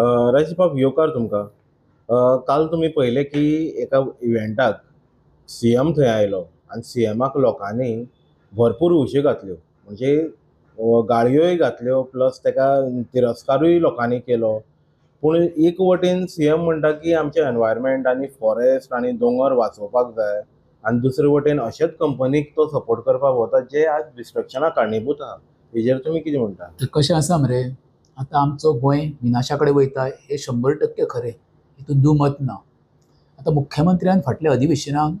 राजेश बाब, येवकार तुमकां. काल तुमी पळयलें की एका इव्हेंटाक सीएम थंय आयलो आनी सीएमाक लोकांनी भरपूर उश्यो घातल्यो, म्हणजे गाळयोय घातल्यो, प्लस ताका तिरस्कारूय लोकांनी केलो. पूण एक वटेन सीएम म्हणटा की आमचें एनवायरमेंट आनी फॉरेस्ट आनी दोंगर वाचोवपाक जाय, आनी दुसरे वटेन अशेच कंपनीक तो सपोर्ट करपाक वता जे आज डिस्ट्रक्शनाक कारणीभूत आहा. हेजेर तुमी कितें म्हणटा? तर कशें आसा मरे, आतां आमचो गोंय विनाशा कडेन वयता हें 100% खरें, हितून दुमत ना. आतां मुख्यमंत्र्यान फाटल्या अधिवेशनाक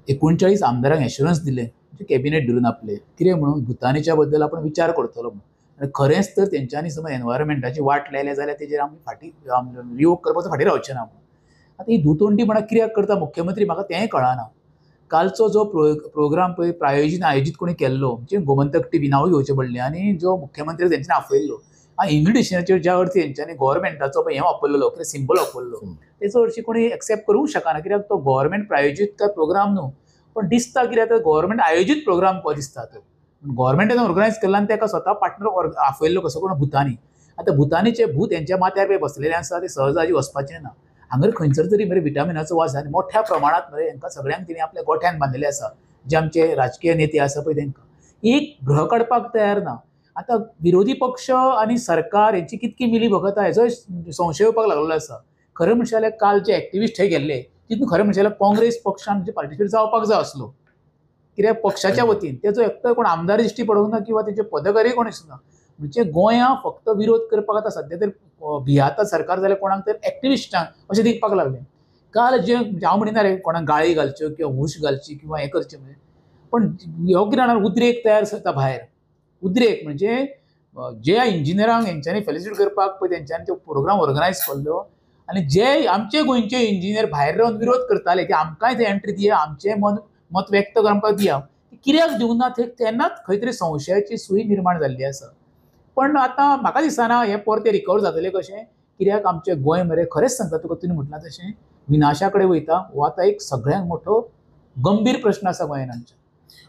39 आमदारांक एश्युरन्स दिलें, म्हणजे कॅबिनेट धरून आपले कितें म्हणून भुतानीच्या बद्दल आपण विचार करतलो म्हणून. आनी खरेंच तर तेंच्यांनी समज एनवायरमेंटाची वाट लायल्या जाल्यार तेजेर आमी फाटीं रिवोक करपाचो फाटीं रावचे ना म्हणून. आतां ही दुतोंडीपणां कित्याक करता मुख्यमंत्री म्हाका तेंय कळना. कालचो जो प्रोग्राम पळय प्रायोजीन आयोजीत कोणी केल्लो, म्हणजे गोमंतक टीव्ही नांव घेवचें पडलें, आनी जो मुख्यमंत्री तेंच्यांनी आपयल्लो आनी इन्विटेशनाचेर ज्या अर्थी तेंच्यांनी गोवोरमेंटाचो पळय हें वापरलेलो, कितें सिंबल वापरलो, तेचो हरशीं कोणी एक्सेप्ट करूंक शकना, कित्याक तो गोवोरमेंट प्रायोजीत काय प्रोग्राम न्हू. पण दिसता कितें आतां गोवोरमेंट आयोजीत प्रोग्राम कसो दिसता तो, गोवोरमेंटान ऑर्गनायज केला आनी ताका स्वता पार्टनर आपयल्लो कसो कोण भुतानी. आतां भुतानीचे भूत हेंच्या माथ्यार पळय बसलेले आसा, ते सहजाजी वचपाचें ना. हांगर खंयसर तरी मरे विटामिनाचो वास आनी मोठ्या प्रमाणांत मरे हेंकां सगळ्यांक तिणें आपल्या गोठ्यान बांदिल्लें आसा, जे आमचे राजकीय नेते आसा पळय तेंकां एक भ्र काडपाक तयार ना. आतां विरोधी पक्ष आनी सरकार हेंची कितकी मिली भगत आहा हेजोय संशय येवपाक लागलेलो आसा. खरें म्हणशात जाल्यार काल जे एक्टिविस्ट थंय गेल्ले तितून खरें म्हणशात जाल्यार काँग्रेस पक्षान म्हणजे पार्टिसिपेट जावपाक जाय आसलो, कित्याक पक्षाच्या वतीन तेजो एकटो कोण आमदार दिश्टी पडूंक ना किंवा तेजे पदकारीय कोण दिसना. म्हणजे गोंया फक्त विरोध करपाक आतां सद्या तर भियाता सरकार जाल्यार कोणाक तर एक्टिविस्टांक अशें दिसपाक लागलें. काल जे हांव म्हणिना रे कोणाक गाळी घालच्यो किंवा हूश घालची किंवा हें करचें म्हणून, पण ह्यो कितें जाणा उद्रेक तयार जाता भायर. उद्रेक म्हणजे जे इंजिनियरांक हेंच्यांनी फेलिसिट करपाक पळय तेंच्यांनी तो प्रोग्राम ऑर्गनायज केल्लो, आनी जे आमचे गोंयचे इंजिनियर भायर रावन विरोध करताले की आमकांय थंय एंट्री दिया, आमचें मत व्यक्त करपाक दिया, कित्याक दिवंक ना तेन्नाच खंय तरी संशयाची सुई निर्माण जाल्ली आसा. पण आतां म्हाका दिसना हें परतें रिकवर जातलें कशें, कित्याक आमचें गोंय मरे खरेंच सांगता तुका, तुवें म्हटलां तशें विनाशा कडेन वयता. हो आतां एक सगळ्यांत मोठो गंभीर प्रश्न आसा गोंयान आमच्या.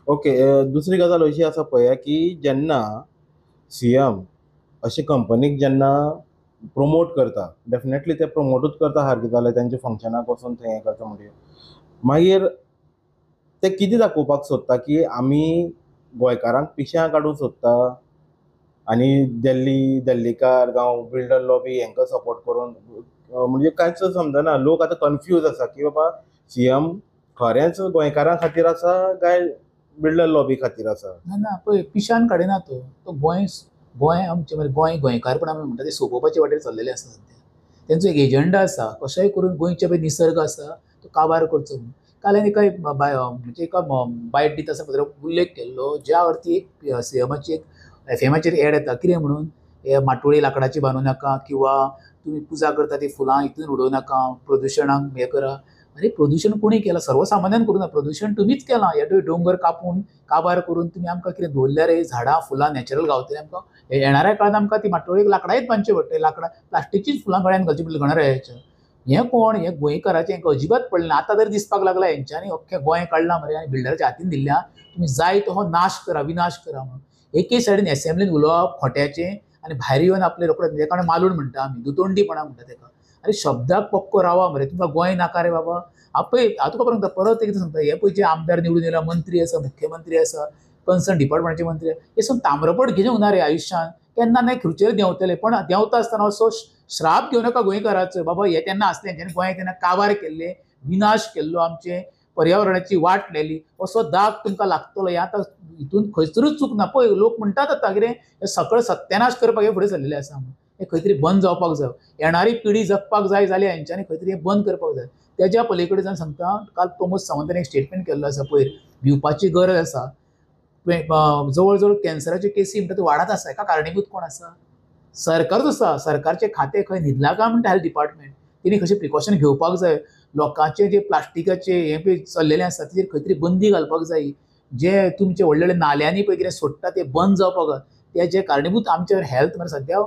ओके, दुसरी गजाल अशी आसा पळया की जेन्ना सीएम अशे कंपनीक जेन्ना प्रमोट करता, डेफिनेटली ते प्रमोटूच करता सारकें जाल्यार तेंच्या फंक्शनाक वचून थंय हें करता, म्हणटकीर मागीर ते कितें दाखोवपाक सोदता की आमी गोंयकारांक पिश्यां काडूंक सोदता आनी दिल्लीकार जावं बिल्डर लॉबी हांकां सपोर्ट करून, म्हणजे कांयच समजना. लोक आतां कन्फ्यूज आसा की बाबा सीएम खरेंच गोंयकारां खातीर आसा काय बिल्डर लॉबी खातीर आसा. ना ना, पळय पिशान काडिना तो, तो गोंय गोंय आमचें म्हणजे गोंय गोंयकारपण आमी म्हणटा तें सोंपोवपाचे वाटेर चल्लेलें आसा सद्या. तेंचो एक एजंडा आसा कशेंय करून गोंयचे पळय निसर्ग आसा तो काबार करचो म्हणून. काल हांवें एका म्हणजे एका बायट दिता आसतना उल्लेख केल्लो, ज्या अर्थी एक सीएमाची एक एफएमाचेर एड येता कितें म्हणून, हे माटोळी लांकडाची बांदूं नाका किंवा तुमी पुजा करता ती फुलां हितून उडोवं नाका, प्रदुशणाक हें करा. आरे प्रदुशण कोणी केलां? सर्वसामान्यान करूं ना, प्रदुशण तुमीच केलां. हे दोंगर कापून काबार करून तुमी आमकां कितें दवरल्या रे, झाडां फुलां नॅचरल गावतलीं आमकां. येणाऱ्या काळांत आमकां ती माटोळीक लांकडांच बांदची पडटली, लांकडां प्लास्टिकचीच फुलां गळ्यान घालची पडटली गणरायाच्या. हें कोण हें गोंयकाराचें हेंकां अजिबात पडलें ना. आतां तरी दिसपाक लागलां हेंच्यांनी अख्खें गोंय काडलां मरे आनी बिल्डराच्या हातीन दिल्ल्या, तुमी जाय तो हो नाश करा विनाश करा म्हणून. एके सायडीन एसेंब्लीन उलोवप खोट्याचें आनी भायर येवन आपले रोखडे तेका मालूण म्हणटा आमी, दुतोंडीपणां म्हणटा तेका. आरे शब्दाक पक्को रावा मरे, तुमकां गोंय नाका रे बाबा. पळय हांव तुका परत परत एकदां सांगता, हे पळय जे आमदार निवडून येयला, मंत्री आसा, मुख्यमंत्री आसा, कन्सर्न डिपार्टमेंटाचे मंत्री, हे सगळें ताम्रपट घेवंक ना रे आयुश्यान. केन्ना न्हय खुर्चेर देंवतले, पण देंवता आसतना असो श्राप घेवं नाका गोंयकाराचो, बाबा हे तेन्ना आसले हेंच्यांनी गोंय तेन्ना काबार केल्ले, विनाश केल्लो, आमचे पर्यावरणाची वाट लायली, असो दाग तुमकां लागतलो. हें आतां हितून खंयसरूच चूक ना. पळय लोक म्हणटात आतां कितें हें सगळें सत्यानाश करपाक हें फुडें सरलेलें आसा म्हणून, हें खंय तरी बंद जावपाक जाय. येणारी पिढी जगपाक जाय जाल्यार हेंच्यांनी खंय तरी हें बंद करपाक जाय. तेज्या पलीकडे जावन सांगता, काल प्रमोद सावंतान एक स्टेटमेंट केल्लो आसा पयर, भिवपाची गरज आसा. जवळ जवळ कॅन्सराच्यो केसी म्हणटा त्यो वाडत आसा. हेका कारणीभूत कोण आसा? सरकारूच आसा. सरकारचें खातें खंय न्हिदलां काय म्हणटा हेल्थ डिपार्टमेंट, तेणी कशें प्रिकॉशन घेवपाक जाय. लोकांचे जे प्लास्टिकाचे हें पळय चल्लेलें आसा तेजेर खंय तरी बंदी घालपाक जाय. जे तुमचे व्हडले व्हडले नाल्यांनी पळय कितें सोडटा तें बंद जावपाक जाय. तेजें कारणीभूत आमचें हेल्थ म्हळ्यार सद्या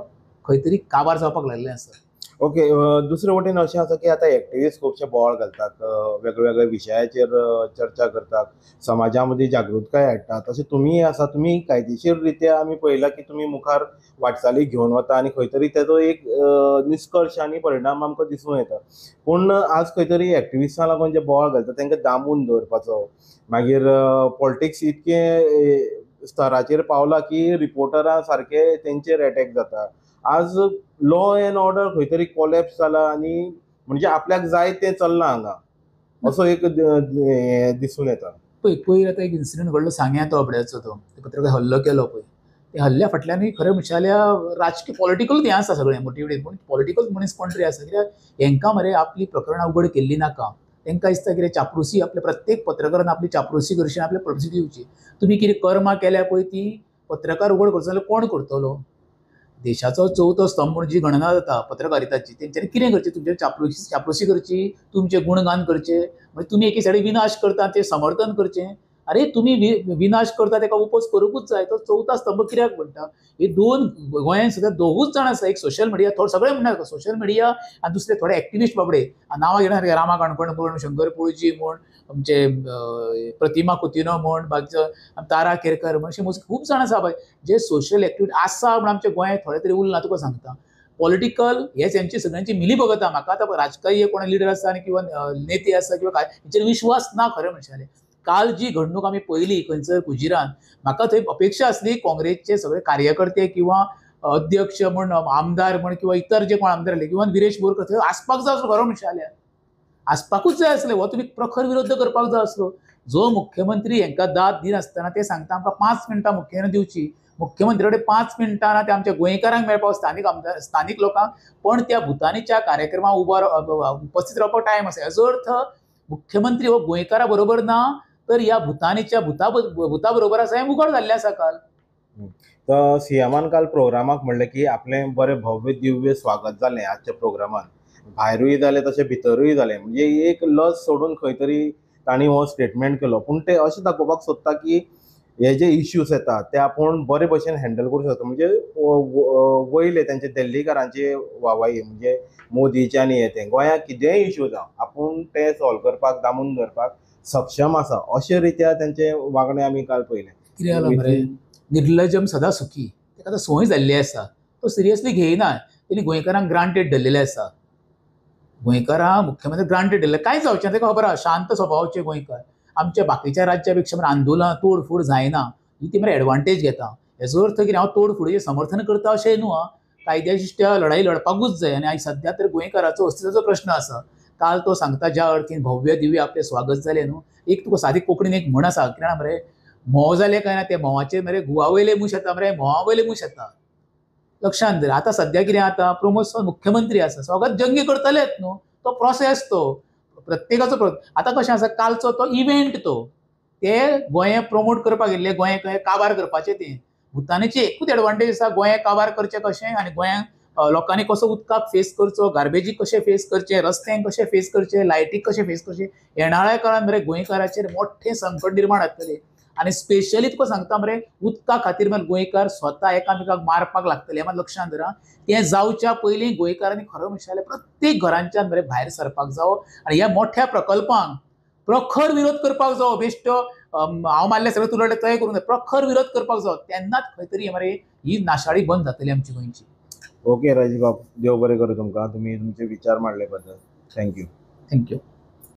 खंय तरी काबार जावपाक लागिल्लें आसा. ओके, दुसरे वटेन अशें आसा की आतां एक्टिविस्ट खुबशे बोवाळ घालतात, वेगळ्या विशयाचेर चर्चा करतात, समाजा मदीं जागृतकाय हाडटात. तशें तुमीय आसा, तुमी कायदेशीर रित्या आमी पळयलां की तुमी मुखार वाटचाली घेवन वता आनी खंय तरी तेजो एक निश्कर्श आनी परिणाम आमकां दिसून येता. पूण आज खंय तरी एक्टिविस्टां लागून जे बोवाळ घालता तांकां दामून दवरपाचो, मागीर पॉलिटिक्स इतकें स्तराचेर पावला की रिपोर्टरां सारके तेंचेर एटॅक जाता. आज लॉ एन्ड ऑर्डर खंय तरी कोलॅप्स जाला आनी म्हणजे आपल्याक जाय तें चल्लां हांगा, असो एक दिसून येता. पळय पयर आतां एक इन्सिडंट घडलो सांग्या तो अबड्याचो, तो पत्रकार हल्लो केलो पळय, त्या हल्ल्या फाटल्यानूय खरें म्हणशात जाल्यार राजकीय पॉलिटिकल हें आसा सगळें मोटिवेटेड, पूण पॉलिटिकल मनीस कोण तरी आसा. कित्याक हेंकां मरे आपली प्रकरणां उगड केल्ली नाका, तांकां दिसता कितें चापलुसी, आपल्या प्रत्येक पत्रकारान आपली चापलुसी करची, आपली पब्लिसिटी दिवची. तुमी कितें कर्मां केल्या पळय ती पत्रकार उगड करचो जाल्यार कोण करतलो? देशाचो चवथो स्तंभ म्हणून जी गणना जाता पत्रकारिताची, तेंच्यांनी कितें करचें? तुमचे चापलुसी करची, तुमचें गुणगान करचें, म्हणजे तुमी एकी सायडीन विनाश करता तें समर्थन करचें. अरे तुमी विनाश करता तेका उपोज करूंकूच जाय. तो चवथा स्तंभ कित्याक म्हणटा? हे दोन गोंयांत सुद्दां दोगूच जाण आसा, एक सोशल मिडिया, थोडे सगळे म्हणटा सोशल मिडिया आनी दुसरे थोडे एक्टिविस्ट बाबडे, नांवां घेना रामा काणकोणकर म्हूण, शंकर पोळजी म्हूण, आमचे प्रतिमा कुतिनो म्हूण, बाकीचो तारा केरकर म्हूण, अशे खूब जाण आसा पळय जे सोशल एक्टिविटी आसा म्हूण आमच्या गोंयांत थोडे तरी उरला. तुका सांगता पॉलिटिकल हेच हेंची सगळ्यांची मिली भगत. म्हाका आतां राजकीय कोण लिडर आसा आनी किंवा नेते आसा किंवा काय हेंचेर विश्वास ना खरें म्हणशाले. काल जी घडणूक आमी पळयली खंयसर कुजिरान, म्हाका थंय अपेक्षा आसली काँग्रेसचे सगळे कार्यकर्ते किंवा अध्यक्ष म्हण, आमदार म्हण, किंवा इतर जे कोण आमदार आसले किंवा विरेश बोरकर थंय आसपाक जाय आसलो. खरो म्हणशाले आसपाकूच जाय आसले, हो तुमी प्रखर विरोध करपाक जाय आसलो. जो मुख्यमंत्री हेंकां दाद दिनासतना ते सांगता आमकां 5 मिनटां मुख्यमंत्री दिवची, मुख्यमंत्री कडेन 5 मिनटां ना ते आमच्या गोंयकारांक मेळपाक, स्थानीक आमदार स्थानीक लोकांक, पण त्या भुतानीच्या कार्यक्रमाक उबो उपस्थित रावपाक टायम आसा. हेजो अर्थ मुख्यमंत्री हो गोंयकारा बरोबर ना तर ह्या भुतानीच्या भुता बरोबर आसा हें उघड जाल्लें आसा काल. तर सीएमान काल प्रोग्रामाक म्हणलें की आपलें बरें भव्य दिव्य स्वागत जालें आजच्या प्रोग्रामान, भायरूय जालें तशें भितरूय जालें, म्हणजे एक लज सोडून खंय तरी तांणी हो स्टेटमेंट केलो. पूण ते अशें दाखोवपाक सोदता की हे जे इश्यूज येता ते आपूण बरे भशेन हँडल करूं शकता. म्हणजे वयले तेंचे दिल्लीकारांचे वावाई म्हणजे मोदीचे आनी हे ते गोंयांत कितेंय इश्यू जावं आपूण ते सॉल्व करपाक दामून धरपाक सक्षम आसा अशे रित्या तेंचे वागणें आमी काल पळयलें. कितें जालां मरे, निर्लजम सदा सुखी, ताका आतां संवय जाल्ली आसा, तो सिरियसली घेयना. तेणी गोंयकारांक ग्रांटेड धरलेलें आसा, गोंयकारांक मुख्यमंत्री ग्रांटेड धरलें, कांय जावचें ना, ताका खबर आसा. शांत स्वभावाचे गोंयकार, आमच्या बाकीच्या राज्या पेक्षा मरे आंदोलनां तोडफोड जायना, ही ती मरे एडवांटेज घेता. हेजो अर्थ कितें हांव तोडफोडीचें समर्थन करता अशें न्हू, आं, कायद्याशिश्ट लढाई लढपाकूच जाय. आनी आयज सद्या तर गोंयकाराचो अस्तित्वाचो प्रश्न आसा. काल तो सांगता ज्या अर्थीन भव्य दिव्य आपलें स्वागत जालें न्हू, एक तुका सादी कोंकणीन एक म्हण आसा, कितें मरे म्होंव जालें काय ना ते म्होंवाचेर मरे गुवा वयले मूस येता मरे, म्होंवा वयले मूस येता. लक्षांत धर. आतां सद्या कितें आतां प्रमोद सावंत मुख्यमंत्री आसा, स्वागत जंगी करतलेच न्हू, तो प्रोसेस तो प्रत्येकाचो. आतां कशें आसा कालचो तो इव्हेंट, तो ते गोंय प्रमोट करपाक गेल्ले, गोंय काबार करपाचें. तें भुतानीची एकूच एडवांटेज आसा, गोंय काबार करचें कशें आनी गोंयांत लोकांनी कसो उदकाक फेस करचो, गार्बेजीक कशें फेस करचें, रस्त्यांक कशें फेस करचें, लायटीक कशें फेस करचें. येणाऱ्या काळान मरे गोंयकाराचेर मोठें संकट निर्माण जातलें. आनी स्पेशली तुका सांगता मरे उदका खातीर मरे गोंयकार स्वता एकामेकाक मारपाक लागतले, हें मात लक्षांत धर. तें जावच्या पयलीं गोंयकारांनी खरें म्हणशात जाल्यार प्रत्येक घरांच्यान मरे भायर सरपाक जावो आनी ह्या मोठ्या प्रकल्पांक प्रखर विरोध करपाक जावो. बेश्टो हांव मारलें सगळें तूं लडलें तय करूंक जाय, प्रखर विरोध करपाक जावो, तेन्नाच खंय तरी मरे ही नाशाडी बंद जातली आमची गोंयची. ओके राजीव बाब, देव बरें करूं तुमकां, तुमी तुमचे विचार मांडले बद्दल thank you. Thank you.